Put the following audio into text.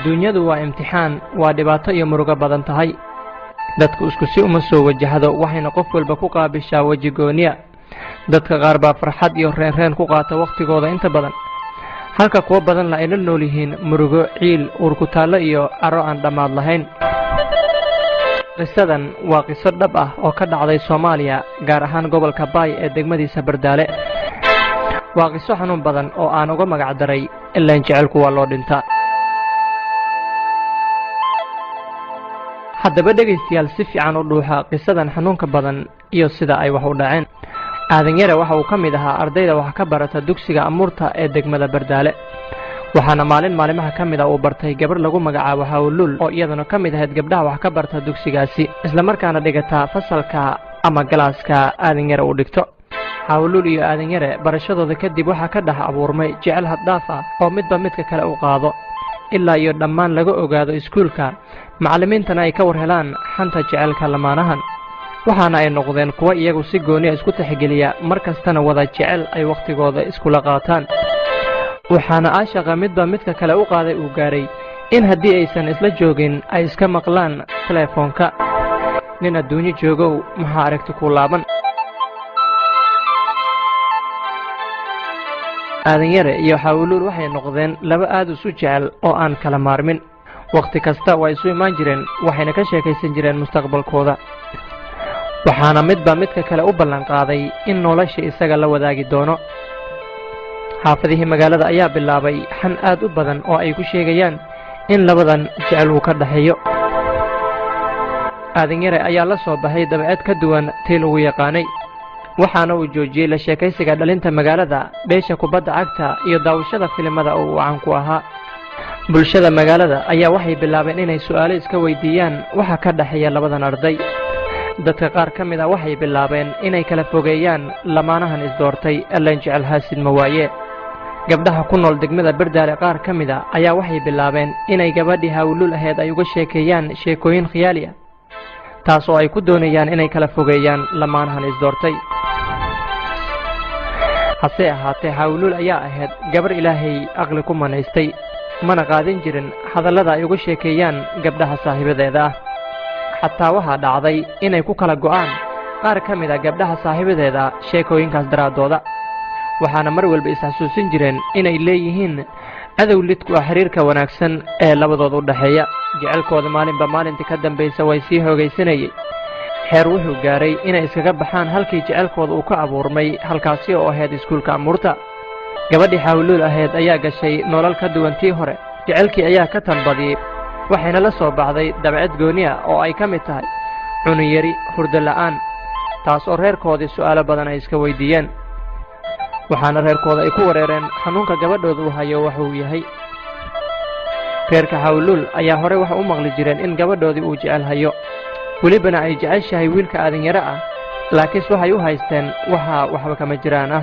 Adduunyadu waa imtixaan, waa dhibaato iyo murugo badan tahay. Dadku isku si uma soo wajahdo, waxayna qof walba ku qaabishaa weji gooniya. Dadka qaar baa farxad iyo reenreen ku qaata wakhtigooda inta badan, halka kuwo badanna ay la nool yihiin murugo, ciil, uurkutaallo iyo caro aan dhammaad lahayn. Qisadan waa qiso dhab ah oo ka dhacday Soomaaliya, gaar ahaan gobolka Baay ee degmadiisa Bardaale. Waa qiso xanuun badan oo aan uga magac daray "Ilaan Jecelku Waa Loo Dhintaa". Haddaba dhegaystayaal, si fiican u dhuuxa qisadan xanuunka badan iyo sida ay wax u dhaceen. Aadan Yare waxa uu ka mid ahaa ardayda wax ka barata dugsiga Amuurta ee degmada Bardaale, waxaana maalin maalimaha ka mid a uu bartay gabar lagu magacaabo Hawluul, oo iyaduna ka mid ahayd gabdhaha wax ka barta dugsigaasi, islamarkaana dhigata fasalka ama galaaska Aadan Yare uu dhigto. Hawluul iyo Aadan Yare barashadooda kadib waxaa ka dhex abuurmay jecel haddhaaf ah oo midba midka kale u qaado, ilaa iyo dhammaan laga ogaado iskuulka, macallimiintana ay ka war helaan xanta jecelka lamaanahan. Waxaana ay noqdeen kuwo iyagu si gooniya isku tixgeliya, mar kastana wada jecel ay wakhtigooda iskula qaataan. Waxaana aashaqa midba midka kale u qaaday uu gaaray in haddii aysan isla joogin ay iska maqlaan teleefoonka. Nin adduunyo joogow, maxaa aragti ku laaban? Aadanyare iyo Xawluul waxay noqdeen laba aad isu jecel oo aan kala maarmin. Wakhti kasta waa isu imaan jireen, waxayna ka sheekaysan jireen mustaqbalkooda, waxaana midba midka kale u ballanqaaday in nolosha isaga la wadaagi doono. Xaafadihii magaalada ayaa bilaabay xan aad u badan oo ay ku sheegayaan in labadan jecel uu ka dhexeeyo. Aadanyare ayaa la soo baxay dabeecad ka duwan tii lagu yaqaanay, waxaana uu joojiyey la sheekaysiga dhalinta magaalada, dheesha kubadda cagta iyo daawashada filimada oo uu caan ku ahaa. Bulshada magaalada ayaa waxay bilaabeen inay su'aalo iska weydiiyaan waxa ka dhexeeya labadan arday. Dadka qaar ka mid a waxay bilaabeen inay kala fogeeyaan lamaanahan isdoortay. Allan jecel haasid ma waaye. Gabdhaha ku nool degmada Berdaale qaar ka mid a ayaa waxay bilaabeen inay gabadhii Hawluul ahayd ay uga sheekeeyaan sheekooyin khiyaali ah, taas oo ay ku doonayaan inay kala fogeeyaan lamaanahan isdoortay. Hase ahaatee, Hawluul ayaa ahayd gabar Ilaahay aqli ku manaystay, mana qaadin jirin hadallada ay uga sheekeeyaan gabdhaha saaxiibadeeda ah. Xataa waxaa dhacday inay ku kala go'aan qaar ka mid a gabdhaha saaxiibadeeda sheekooyinkaas daraaddooda, waxaana mar walba is-xasuusin jireen inay leeyihiin cadow lidku ah xiriirka wanaagsan ee labadooda u dhexeeya. Jecelkooda maalinba maalintii ka dambaysa way sii hoogaysanayey. Xeer wuxuu gaaray inay iskaga baxaan halkii jecelkooda uu ka abuurmay, halkaasi oo ahayd iskuulka Amuurta. Gabadhii Xawluul ahayd ayaa gashay nolol ka duwan tii hore. Jecelkii ayaa ka tanbadiyey, waxayna la soo baxday dabcad gooni ah oo ay ka mid tahay cunuyari, hurdo la'aan, taas oo reerkoodii su'aalo badan ay iska weydiiyeen. Waxaana reerkooda ay ku wareereen xanuunka gabadhooda uu hayo waxa uu yahay. Reerka Xawluul ayaa horey waxa u maqli jireen in gabadhoodii uu jecel hayo, welibana ay jeceshahay wiilka Aadanyare ah, laakiinse waxay u haysteen waxa waxba kama jiraan ah.